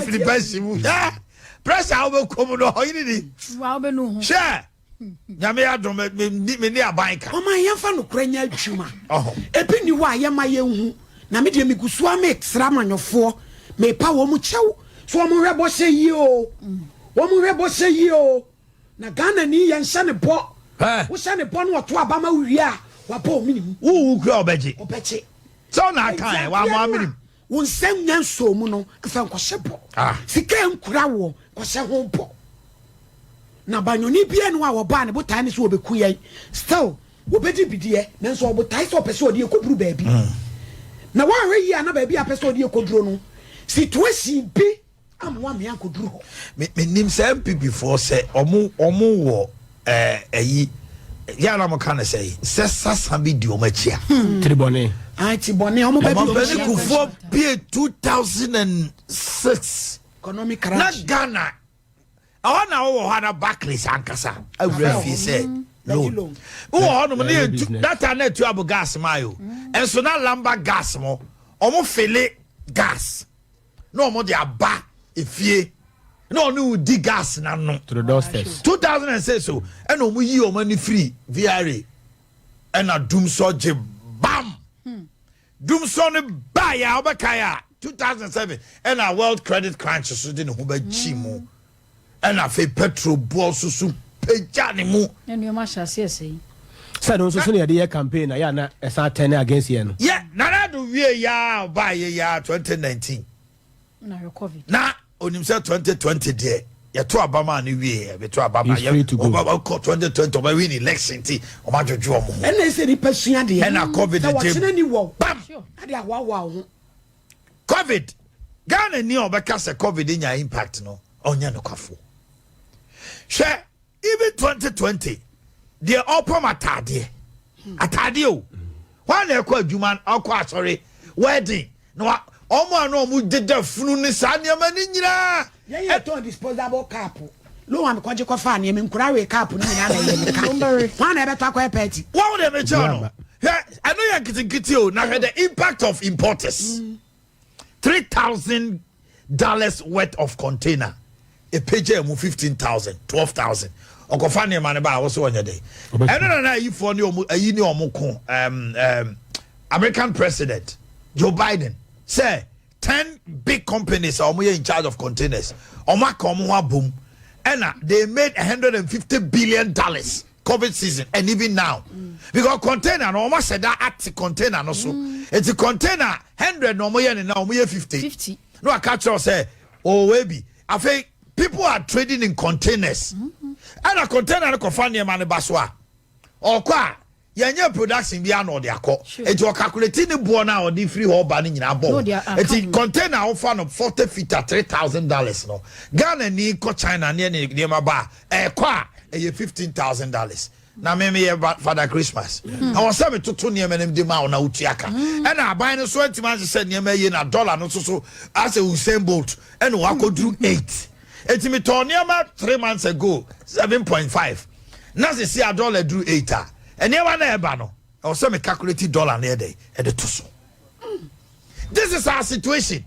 afiri pension mu. Hwɛ pressure a wobɛkɔ mu no, ɔyene ni. Hwɛ, Nyame adom, me ne aban ka. Ɔma yɛmfa nokorɛ nyɛ adwuma. Ebi ni hɔ a yɛma yɛnhu. Na me deɛ, megu so a mesra amanyɔfoɔ, mepa wɔn mu kyɛw so wɔn hwɛ bɔhyɛ yie o, wɔn hwɛ bɔhyɛ yie o. Na Ghana ni, yɛnhyɛ ne bɔ. Wohyɛ ne bɔ no, ɔto aba ma wowie a, wabɔ wo minimu. Wowu kura, ɔbɛgye. Ɔbɛgye. Sɛ ɔna aka ɛ wamɔ amenim. Wo nsɛm nya nsuo mu no, mfa nkɔhyɛ bɔ. Sika nkura woɔ, kɔhyɛ ho bɔ. Na banyɔni bia no a wɔbaa ne botae ne sɛ wɔbɛku yɛn, still wɔbɛdi bideɛ, nanso ɔbotae sɛ ɔpɛ sɛ ɔde ɛkɔduru baabi. Na woahwɛ yie a, na baabi a pɛ sɛ ɔde ɛkɔduro no, situation bi amoa mmea nkɔduru hɔ. Menim sɛ NPP foɔ sɛ ɔmo wɔ ɛyi yɛ ana mo ka ne sɛ sasa bi di ɔmo akyi a. Tiribɔne. Ti bɔne ɔmo bɛ bi. Ɔmampanin Kufuor pie 2006 economic na crash. Ghana ɛhɔ na wowɔ hɔ ana Barclays ankasa awura fie sɛ loan loan. Wowɔ hɔ nom ne Ɛyɛ yɛtu business. data na etu abo gas ma yo, ɛnso na lamba gas mo, ɔmo fill gas na ɔmo de aba efie na ɔne wo di gas na no. To the doorsteps. 2006 o, ɛna ɔmo yi ɔmo ani firi VRA, ɛna dumsɔ gye bam. Dumsɔ no baa yɛ a ɔbɛka yɛ a, 2007 ɛna world credit crunch so de ne ho bɛkyi mu, ɛna afei petrol boɔ soso pagya ne mu. Na nneɛma hyɛ aseɛ sɛyi. Sɛ no nso so ne yɛde yɛ campaign na yɛ ana ɛsan turn against yɛn no. Yɛ Nana do wie yaa, ɔbaa yɛ yaa 2019. Na hwɛ COVID. Na onim sɛ 2020 deɛ, yɛto abama no wie, yɛbɛto abama. He's free to go. Ɔkɔ 2020, ɔbɛ win election ti ɔma adwodwo ɔmo ho. Ɛna ɛsɛ nipa sua deɛ. Ɛna COVID sɛ gye wɔkyerɛ ni wɔ bam. Ade ahoahoa wo ho. COVID, Ghana ni a ɔbɛka sɛ COVID nya impact no, ɔnyɛ nokwafoɔ. Hwɛ, even 2020 deɛ, ɔpam ataadeɛ ataadeɛ o, wɔn na ɛkɔ adwuma, ɔkɔ asɔre, wedding na wa ɔmo a na ɔmo deda funu ne saa nneɛma ne nyinaa. Yɛn yɛ tɔn disposable cup lóhùn àmì kɔgye kɔfa nneɛma nkura wei cup no nyinaa na ɛyɛ mi ka wọn na ɛbɛtɔ akɔyɛ pɛɛti. Wɔn de mi kyɛw no, hwɛ, ɛno yɛ nketenkete o, na hwɛ the impact of importers. $3,000 worth of container epagya mu 15,000, 12,000. Ɔkɔfa nneɛma no ba a, wɔsɛ wɔnyɛ dɛ. Ɛno na ayifoɔ ne ɔmo ayi ne ɔmo ko American President Joe Biden sɛ 10 big companies a ɔmo yɛ in charge of containers, ɔmo aka ɔmo ho abom, ɛna they made $150 billion COVID season and even now, because container no, ɔmo ahyɛ da ate container no so. Eti container 100 na ɔmo yɛ ne na ɔmo yɛ 50. 50. Na waka kyerɛw sɛ ɔwɔ bi. Afei people are trading in containers, ɛna container no kɔfa nneɛma no ba so a, ɔkɔ a, yɛnyɛ production bi ana ɔde akɔ. Eti ɔcalculate ne boɔ no a ɔde firi hɔ ba no nyinaa Na bɔ. ɔde aka Eti ho. container a wofa no 40 feet at $3,000 no, Ghana ni kɔ China ne nneɛma ba a, ɛkɔ a, ɛyɛ $15,000. Na me yɛ Father Christmas na wɔn sɛ metoto nneɛma no de ma wo na wotua ka. Ɛna aban no so antumi ahyehyɛ nneɛma yie, na dollar no nso so asɛ Usain Bolt ɛna wakɔduru 8. Eti metɔn nneɛma 3 months ago 7.5, na sisi a dollar duru 8 a, nneɛma na ɛba no, ɛwɔ sɛ me calculate dollar no yɛ dɛ ɛde to so. This is our situation,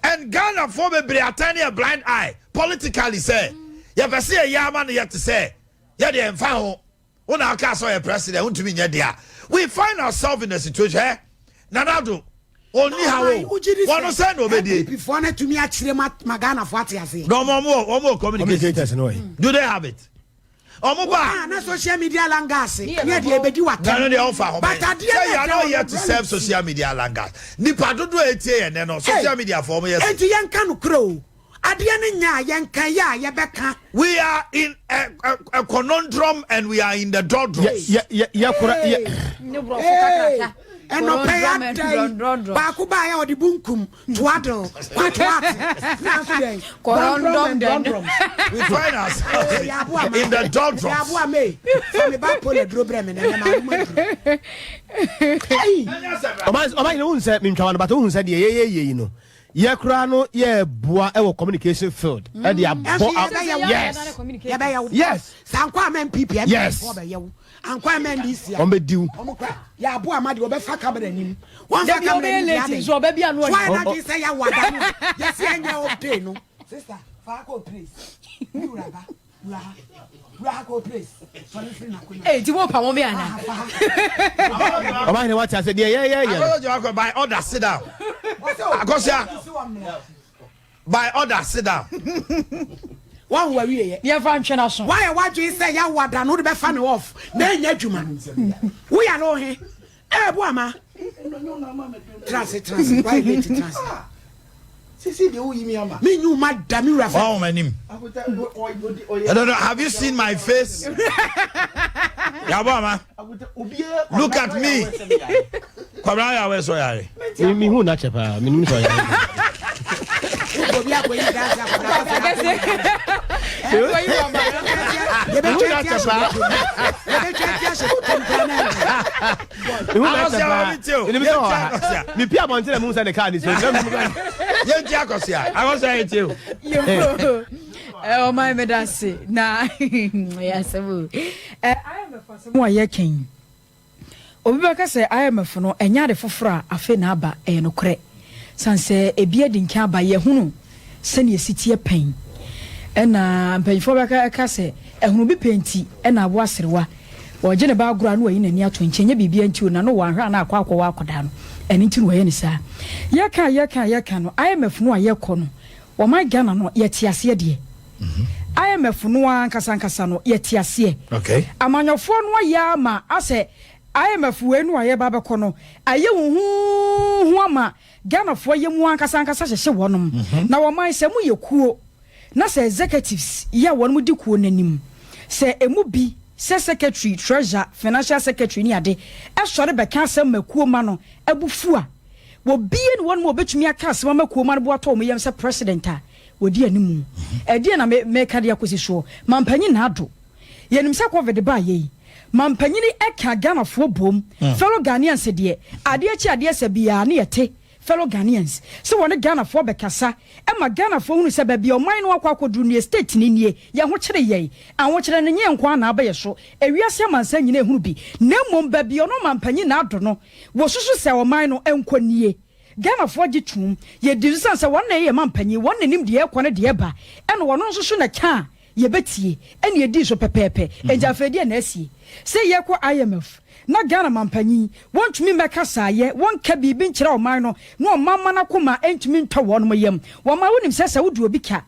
and Ghana fo bebree atan a blind eye politically sɛ yɛpɛ sɛ yɛyɛ ama no, yɛte sɛ yɛde ɛmfa ho. Wo na aka sɛ ɔyɛ president, wontumi nyɛ deɛ a, we find ourselves in a situation. Ɛ Nana Addo ɔnni ha o, wɔno sɛ na ɔbɛdie. NPP foɔ no tumi akyerɛ ma Ghanafoɔ ate aseɛ. Na ɔmo wɔ communicators. Communicators no ɛ. Do they have it? Ɔmo Ah, ba na social media langase Ne ne yɛ ɛdeɛ ɛbɛdi na no watɛm. deɛ ɔfa ho But bɛn adeɛ sɛ na yɛ ɛda not hɔ here no to serve social media langas. Nipa dodoɔ a etie yɛn nɛ no, social media fo, ɔmo yɛ sɛ Enti yɛnka no korɔ o, adeɛ no nya a yɛnka yɛ a yɛbɛka. We are in a conundrum and we are in the doldrums. Yɛ yɛ yɛ kora yɛ. Ne borɔfo kakraka. Ɛnɔpɛ yɛ ada yi baako baa yɛ ɔde bunkum toadel kwatoate nanso dɛn. Corondom den. We find ourselves in the doldrums. Yɛaboa me fa me ba pole duro brɛ me nɛnɛ maa noma duro. Ɔman yɛn ohun sɛ mintwa no bata ohun sɛ deɛ yɛyɛ yie yi no, yɛ kora no, yɛ boa ɛwɔ communication field ɛde abɔ. Ɛnso yɛbɛyɛ wo. Yes. Yɛbɛyɛ wo. Yes. Sɛ ankɔ ama NPP, Yes. NPP bɛyɛ wo. Ankɔ ama NDC a, Wɔn bɛ diw. ɔmo kora. Yɛ aboa ama deɛ ɔbɛfa camera anim. Wɔnfa Dabi camera ɔbɛyɛ anim deɛ late adɛn? nso ɔbɛ bi ano So ɔnyɛ. ayɛ n'adwene sɛ yɛawo ada no a yɛsi ɛnyɛ off day no. Sister, fa kɔ place. Mi wura ba, wura ha. Wura ha kɔ place. Sɔre firi n'akonnwa. Ee ti mo pa mo mi ana. Aha, fa ha. Ɔba hene wate ase deɛ yɛyɛ yɛ no. Akɔsɔ gyina akɔ by order sit down. Ɔsɛ o, Akɔsua. ɔsi wɔ mmea. By order sit down. Wɔn wɔ awie yɛ. Yɛn fa ntwe na so. Wayɛ w'adwene sɛ yɛawo ada no wode bɛfa ne off na ɛnyɛ adwuma. Woyare wo he? Ɛɛ bo ama. Tra ase, tra ase. Wayɛ late, tra ase. Sisi deɛ woyi mi ama. Me nyu ma da me wura fɛ. Wɔn wɔn anim. I don't know. Have you seen my face? Yabɔ ama. Look at me. Kwabena yà wɛ sɔ yare. Mi mi hu n'akyɛ paa mi nim sɛ ɔyɛ. Obi akɔyi dansi akɔda Akɛse. Ɛkɔyi wɔ ma. Yɛbɛtwa ti ahyɛ bɔtɔ mu. Yɛbɛtwa ti ahyɛ bɔtɔ mu koraa na ɛnyɛ. Mi hu n'akyɛ Akɔsia paa wa mi tie o. mi nim sɛ Yɛn ɔwɔ ti ha. akɔsia. Mi pi abɔnten na mi hu sɛ ne kaa ni so. Yɛn ti akɔsia. Akɔsia yɛ tie o. Yɛmfo. Ɔman mi da se na ɛyɛ asɛm o. IMF asɛm a yɛka yi. Obi bɛka sɛ IMF no ɛnyɛ ade foforɔ a afei na aba ɛyɛ nokorɛ. San sɛ ebi adi nkan aba yɛhunu sɛnea esi teɛ pɛn. Ɛna mpanyinfoɔ bɛka ɛka sɛ ɛhunu bi pɛn ti ɛna aboa serewa. Wɔgye ne ba agorɔ a na wayi n'ani ato nkyɛn nyɛ biribi nti o na no wɔahwɛ a na akɔ akɔwɔ akɔdaa no. Ɛno nti na wɔyɛ ne saa. Yɛka yɛka yɛka no IMF no a yɛkɔ no wɔman Ghana no yɛte aseɛ deɛ. IMF no ankasa ankasa no yɛte aseɛ. Amanyɔfoɔ no ayɛ ama asɛ IMF wei no a yɛba bɛkɔ no ayɛ huhuuhu ama Ghanafoɔ yɛ mu ankasa ankasa hyehyɛ wɔnom. Na wɔman sɛ mo yɛ kuo na sɛ executives yɛ a wɔnom di kuo n'anim sɛ emu bi sɛ secretary, treasurer, financial secretary ne ade ɛsɔre bɛka asɛm ma kuo ma no abufu a wɔbie ne wɔnom a wɔbɛtumi aka asɛm ama kuo ma no bo atɔ wɔn yam sɛ president a wɔdi animu. Ɛdeɛ na mɛka de akɔsi soɔ mampanyin na ado yɛnim sɛ COVID baa yɛ yi mampanyini ɛka Ghanafoɔ bom fellow Ghanaians deɛ adeɛ kyi adeɛ sɛ biara ne yɛte fellow Ghanaians sɛ wɔne Ghanafoɔ bɛkasa ɛma Ghanafoɔ hunu sɛ baabi a ɔman no akɔ akɔduru nie state ne nie yɛn ho kyerɛ yɛn ahokyerɛ no nyɛ nko ana abɛyɛ so ewiase amansa nyina ehunu bi na mmom baabi a ɔno mampanyin na ado no wɔsusu sɛ ɔman no nkɔ nie Ghanafoɔ gye tum yɛdi so sɛ wɔn na ɛyɛ mampanyin wɔn na nim deɛ ɛkɔ ne deɛ ɛba ɛna wɔn nso so na ka a yɛbɛtie ɛna yɛdi so pɛpɛɛpɛ. Ɛnti afei deɛ na asie sɛ yɛkɔ IMF na Ghana mampanyin wɔntumi mmɛka saayɛ wɔnka biribi nkyerɛ ɔman no na ɔman ma no akoma ɛntumi ntɔ wɔn yam. Wɔn a wonim sɛ sɛ wode obi ka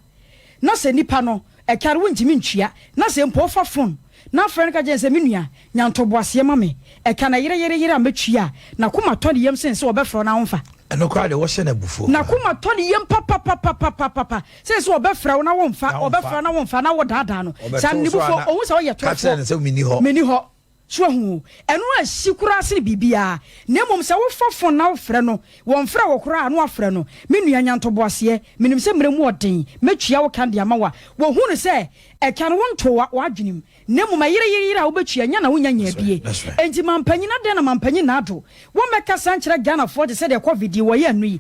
na sɛ nipa no ɛka no wontumi ntua na sɛ mpo ɔfa phone na afrɛ no ka kyerɛ sɛ me nua nyantoboaseɛ ma me ɛka na yere yere yere a mɛtua a na koma tɔ ne yam sen sɛ wɔbɛfrɛ no ahomfa. Ɛno koraa deɛ wɔhyɛ no abufuo. Na koma tɔ ne yam papapapapapa sɛ sɛ ɔbɛfrɛ wo na womfa Na womfa. Ɔbɛfrɛ na womfa na wodaadaa no Ɔbɛto saa ne so bufuo ana- ɔhu sɛ ɔyɛ ka kyerɛ no torɔfoɔ sɛ menni hɔ. Menni hɔ so ahu ɛno ahyi koraa sene biribiaa na mmom sɛ wofa phone na wofrɛ no wɔmfrɛ wɔ koraa na wafrɛ no me nua nyantoboaseɛ menim sɛ mmerɛ mu ɔden mɛtua wo ka de ama wo a wɔhu no sɛ ɛka no wonto w'adwenem na mmom ɛyereyereyere a wobɛtua nya na wonya nya bie. That's right. Enti mampanyin adɛn na mampanyin na ado wɔmmɛka sa nkyerɛ Ghanafoɔ te sɛ deɛ COVID yi wɔyɛ ano yi.